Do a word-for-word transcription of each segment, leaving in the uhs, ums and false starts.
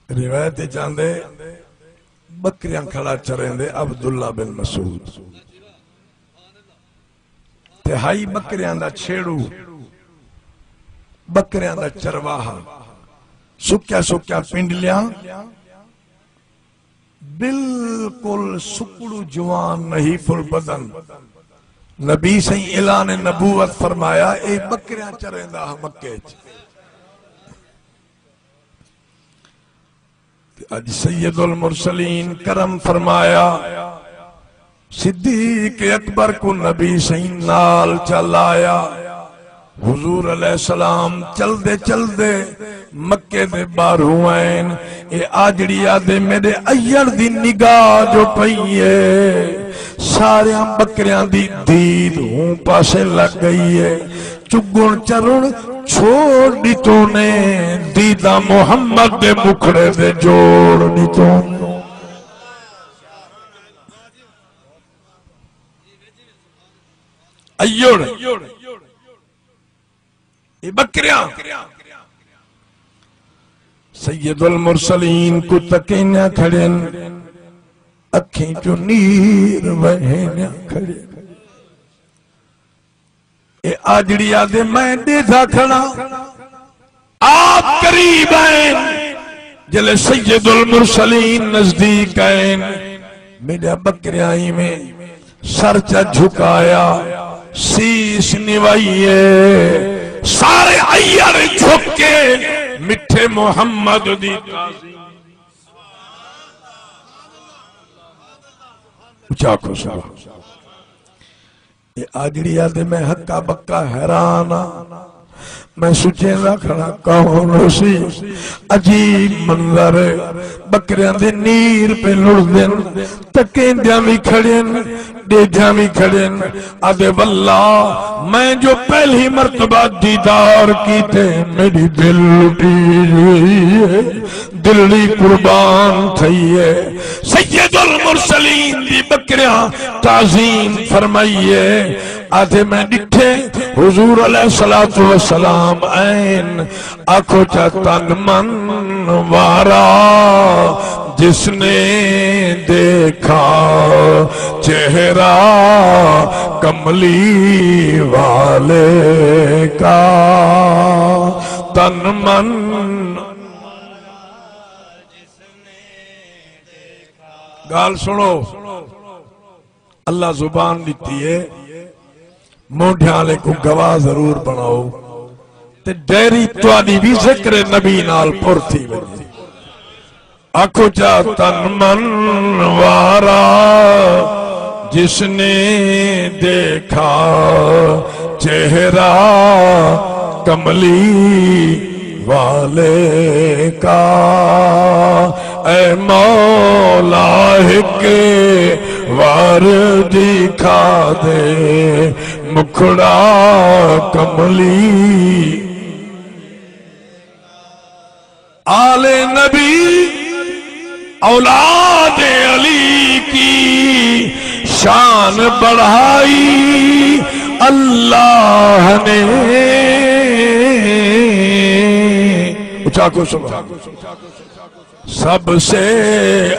روایت اچ آندے، بکریاں کھڑا چریندے عبداللہ بن مسعود، تے ہئی بکریاں دا چھیڑو، بکریاں دا چرواہا، سکیا سکیا پنڈلیاں، بالکل سکڑو جوان، نحیف البدن۔ نبی سئیں اعلان نبوت فرمایا، اے بکریاں چریندا ہا مکے اچ۔ تے اڄ سید المرسلین کرم فرمایا، صدیق اکبر کوں نبی سئیں نال چا لایا۔ حضور علیہ السلام چلدے چلدے مکے دے ٻاہروں آئن۔ اے آجڑی آہدے، میݙے ایڑ دی نگاہ جو پئی اے، ساریاں ٻکریاں دی دید ہوں پاسے لڳ ڳئی اے۔ چڳݨ چرݨ چھوڑ ݙتو نے، دیداں محمد دے مکھڑے دے جوڑ ݙتو۔ ایڑ، اے ٻکریاں سید المرسلین کوں تکیندیاں کھڑن، اکھیں چوں نیر وہیندیاں کھڑن۔ اے آجڑی آہدے، میں ݙیہدا کھڑاں۔ آپ قریب آئن، جلے سید المرسلین نزدیک آئن، میݙیاں ٻکریاں ایویں سر چا جھکایا، سیس نوائیے، سارے ایڑ جھک کے مٹھے محمد دی تعظیم۔ اچا آکھو سبحان۔ اے آجڑی آہدے، میں ہکا بکا حیران ہاں۔ میں سوچیندا کھڑاں کون ہوسی۔ عجیب منظر، ٻکریاں دے نیر پئے لڑدن، تکیندیاں وی کھڑن، ݙیہدیاں وی کھڑن۔ آہدے، واللہ میں جو پہلی مرتبہ دیدار کیتے، میݙی دل لٹی ڳئی ہے۔ دلڑی قربان تھئی ہے۔ سید المرسلین دی ٻکریاں تعظیم فرمائی ہے۔ آہدے، میں ݙٹھے حضور علیہ الصلوۃ والسلام عین، آکھو چا تن من وارا جس نے دیکھا چہرہ کملی والے کا، تن من۔ ڳالھ سݨو، اللہ زبان ݙتی ہے، مونڈھیاں آلے کوں گواہ ضرور بݨاؤ، تے ڈائری تہاݙی وی ذکر نبی نال پر تھی ونڄے۔ آکھو چا تن من وارا جس نے دیکھا چہرہ کملی والے کا، اے مولا ہک وار دکھا دے مکھڑا کملی۔ آل نبی اولاد علی کی شان بڑھائی اللہ نے۔ اچا آکھو سبحان۔ سب سے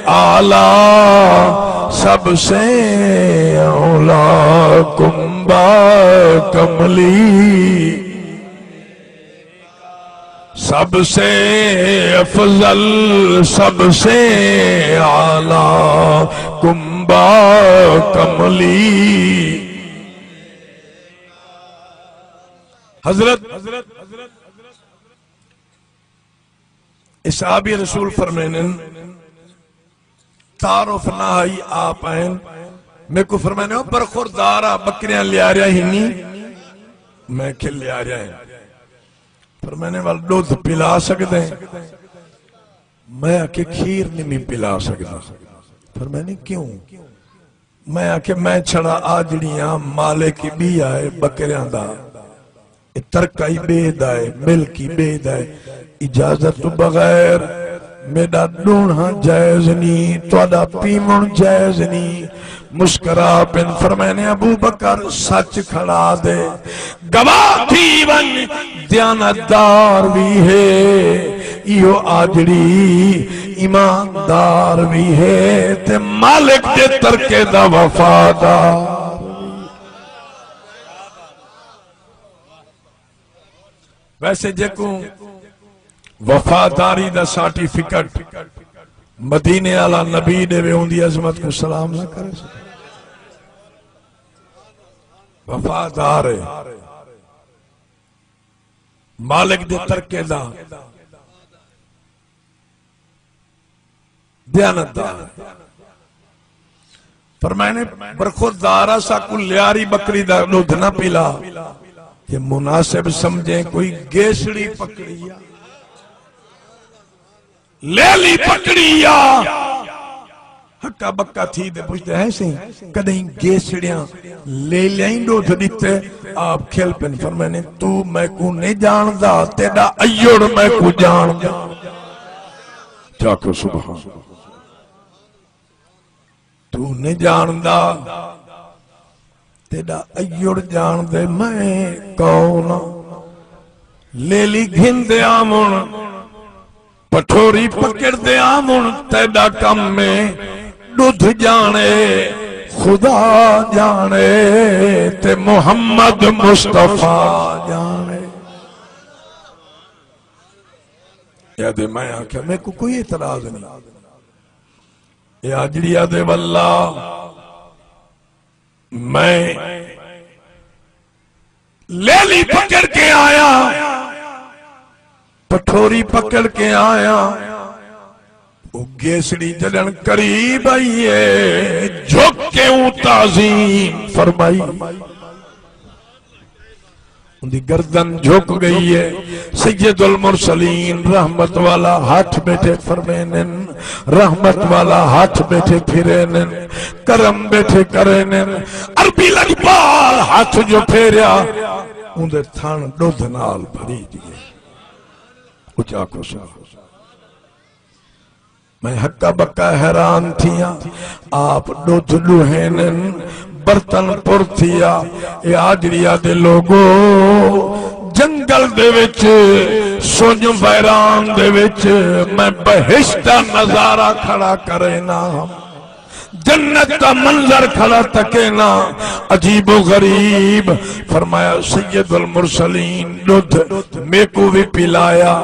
اعلیٰ، سب سے اولیٰ کنبہ کملی، سب سے افضل، سب سے اعلیٰ کنبہ کملی۔ حضرت اصحابِ رسول فرمیندن، تعارف نہ ہئی، آپ آئن، میکوں فرمیندے، او برخوردار آ، ٻکریاں لیاریا ہی نی؟ میں آکھیا لیاریا ہن۔ فرمیندے، ول ݙدھ پلا سڳدیں؟ میں آکھیا کھیر نی میں پلا سڳدا۔ فرمیندے، کیوں؟ میں آکھیا، میں چھڑا آجڑی آں، مالک ای ٻیا ہے ٻکریاں دا، اے ترکہ ای ٻئے دا ہے، ملک ای ٻئے دا ہے، اجازت توں بغیر میݙا ݙوہݨا جائز نی، تہاݙا پیوݨ جائز نی۔ مسکرا پن فرمیندے، ابوبکر سچ کھڑا دے، گواہ تھی ونڄ، دیانتدار وی ہے، ایہو آجڑی ایماندار وی ہے تے مالک دے ترکے دا وفادار۔ ویسے جیکوں وفاداری دا سرٹیفکیٹ مدینے والا نبی ݙیوے، اوندی عظمت کوں سلام نہ کرے۔ وفادار ہے، مالک دے ترکے دا دیانتدار۔ فرمائے نے، برخودار آ، ساکوں لیاری بکری دا ݙدھ نہ پلا، جے مناسب سمجھیں کوئی گیسڑی پکڑی آ، لیلی پکڑی آ۔ ہکا بکا تھی تے پچھدے ہیں سئیں، کݙہیں گیسڑیاں لیلیاں ای ݙدھ ݙتے؟ آپ کھل پن، فرمائے نے، توں میکوں نئیں ڄاݨدا، تیݙا ایوڑ میکوں ڄاݨدا۔ چاکو سبحان۔ توں نئیں ڄاݨدا، تیݙا ایوڑ ڄاݨدے میں کون آں۔ لیلی گھندے آوݨ، پٹھوری پکڑدے آوݨ، تیݙا کم اے ݙدھ ڄاݨے، خدا ڄاݨے تے محمد مصطفیٰ ڄاݨے۔ اے آہدے، میں آکھیا، میکوں کوئی اعتراض نئیں۔ اے آجڑی آہدے، واللہ میں لیلی پکڑ کے آیا، پٹھوری پکڑ کے آیا۔ او گیسڑی جݙݨ قریب آئی ہے، جھک کے اوں تعظیم فرمائی۔ اوندی گردن جھک ڳئی ہے۔ سید المرسلین رحمت والا ہتھ ٻیٹھے فرمیندن، رحمت والا ہتھ ٻیٹھے پھریندن، کرم ٻیٹھے کریندن۔ عربی لڄپال ہتھ جو پھیریا، اوندے تھݨ ݙدھ نال بھری ڳئے۔ اچا آکھو سبحان۔ میں ہکا بکا حیران تھیاں، آپ ݙدھ ݙوہیندن، برتن پر تھیا۔ اے آجڑی آہدے، لوگو، جنگل دے وچ، سنڄ ویران دے وچ میں بہشت دا نظارہ کھڑا کرینا ہم، جنت دا منظر کھڑا تکینا، عجیب و غریب۔ فرمایا، سید المرسلین ݙدھ میکوں وی پلایا،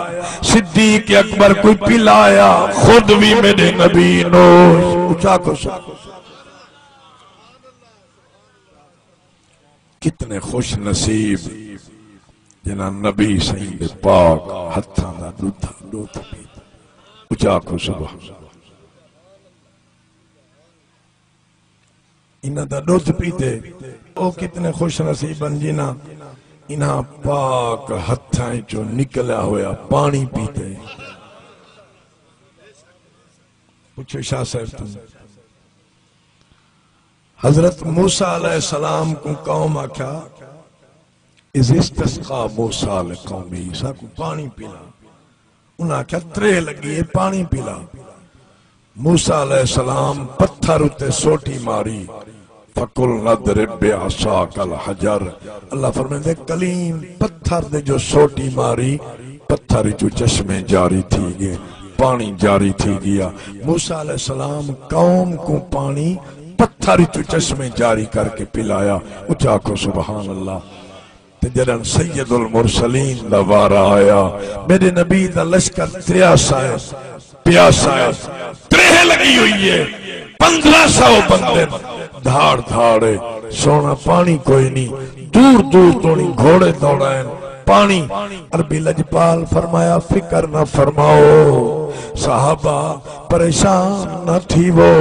صدیق اکبر کوں پلایا، خود وی میݙے نبی نوش۔ اچا آکھو سبحان۔ کتنے خوش نصیب جنہاں نبی سئیں دے پاک ہتھاں دا ݙدھ، ݙدھ پیتا۔ اچا آکھو سبحان۔ انہاں دا ݙدھ پیتے۔ او کتنے خوش نصیب ہن جنہاں انہاں پاک ہتھاں چوں نکلیا ہویا پاݨی پیتے۔ پچھو شاہ صاحب توں۔ حضرت موسیٰ علیہ السلام کوں قوم آکھیا، اذ استسقی موسیٰ لقومہ، ساکوں پاݨی پلا۔ انہاں آکھیا، تریہہ لڳی ہے، پاݨی پلا۔ موسیٰ علیہ السلام پتھر اتے سوٹی ماری، فقلنا اضرب بعصاک الحجر۔ اللہ فرمیندے، کلیم پتھر دے جو سوٹی ماری، پتھر اچوں چشمے جاری تھی ڳئے، پاݨی جاری تھی ڳیا۔ موسیٰ علیہ السلام قوم کوں پاݨی پتھر اچوں چشمے جاری کر کے پلایا۔ اچا آکھو سبحان اللہ۔ تے جݙݨ سید المرسلین دا وارا آیا، میݙے نبی دا لشکر تریاسا ہے، پیاسا ہے، تریہہ لڳی ہوئی ہے، پندرہ سو بندے دھاڑ دھاڑ ہے، سونا پاݨی کوئی نی، دور دور توݨی گھوڑے دوڑائن، پاݨی۔ عربی لڄپال فرمایا، فکر نہ فرماؤ صحابہ، پریشان نہ تھیوو،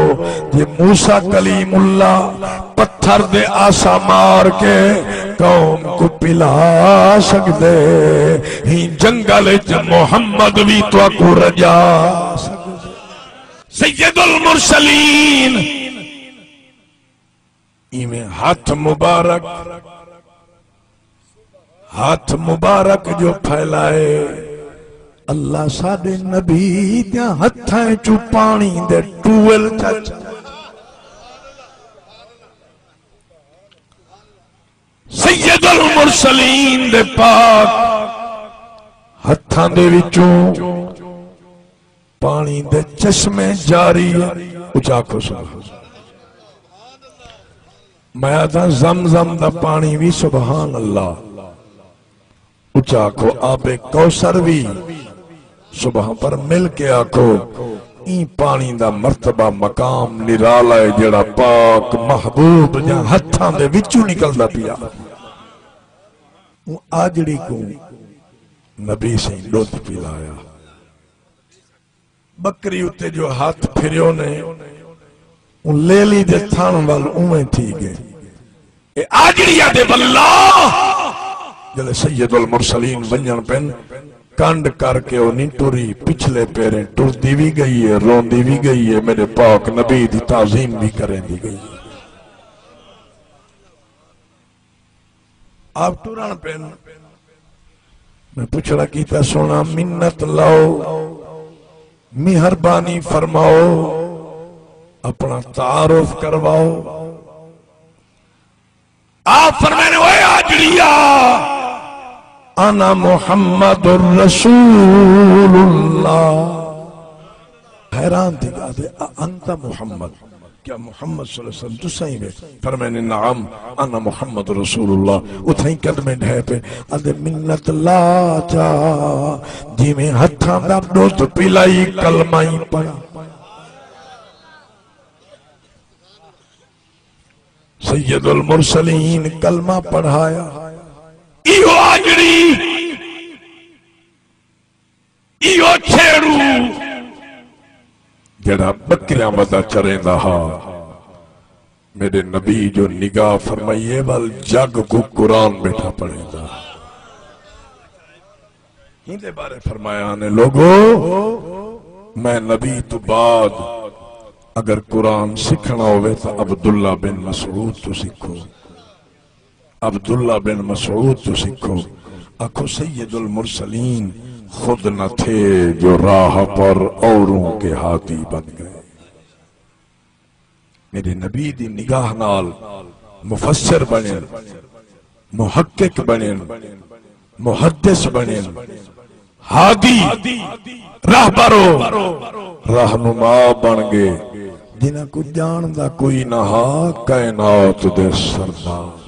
جے موسیٰ کلیم اللہ پتھر دے آسا مار کے قوم کوں پلا سڳدے، ہیں جنگل اچ محمد وی تہاکوں رڄا سڳدے۔ سید المرسلین ایویں ہتھ مبارک، ہتھ مبارک جو پھیلائے، اللہ ساݙے نبی دیاں ہتھاں چوں پاݨی دے ٹوئل چا چا۔ سید المرسلین دے پاک ہتھاں دے وچوں پاݨی دے چشمے جاری۔ اچا آکھو سبحان۔ میں آکھداں زمزم دا پاݨی وی سبحان اللہ۔ اچا آکھو آب کوثر وی سبحان، پر مل کے آکھو ایں پاݨی دا مرتبہ مقام نرالا ہے جیڑھا پاک محبوب دیاں ہتھاں دے وچوں نکلدا پیا۔ اوں آجڑی کوں نبی سئیں ݙدھ پلایا۔ ٻکری اتے جو ہتھ پھریو نے، اوں لیلی دے تھݨ ول اونویں تھی ڳئے۔ اے آجڑی آہدے واللہ، جلے سید المرسلین ونڄݨ پن، کنڈ کر کے او نی ٹری، پچھلے پیریں ٹردی وی ڳئی ہے، روندی وی ڳئی ہے، میݙے پاک نبی دی تعظیم وی کریندی ڳئی ہے۔ آپ ٹرݨ پن۔ میں پچھڑا کیتا، سونا منت لاؤ، مہربانی فرماؤ، اپݨا تعارف کرواؤ۔ آپ فرمینے، اوے آجڑیا، انا محمد رسول اللہ۔ حیران تھی ڳئے، آہدے، "اانت محمد؟ کیا محمد صلی اللہ علیہ وسلم تساں ہی وے؟" فرمائے نے، "نعم، انا محمد رسول اللہ۔" اتھائیں قدمیں ڈھے پے، آہدے، "منت لا چا، جیویں ہتھاں دا ݙدھ پلائی، کلمہ ہی پڑھا۔" سید المرسلین کلمہ پڑھایا۔ ایہو آجڑی، ایہو چھیڑو، جیڑھا ٻکریاں ودا چریندا ہا، میݙے نبی جو نگاہ فرمائیے ول جڳ کوں قرآن ٻیٹھا پڑھیندا۔ ایندے بارے فرمایا نے، لوگو، میں نبی تو بعد اگر قرآن سکھݨا ہووے تاں عبداللہ بن مسعود تو سکھو۔ عبداللہ بن مسعود تو سکھو۔ آکھو سید المرسلین خود نہ تھے جو راہ پر اوروں کے ہادی بن گئے۔ میݙے نبی دی نگاہ نال مفسر بݨن، محقق بݨن، محدث بݨن، ہادی، رہبر و رہنما بݨ ڳئے، جنہاں کوں ڄاݨدا کوئی نہ ہا، کائنات دے سردار۔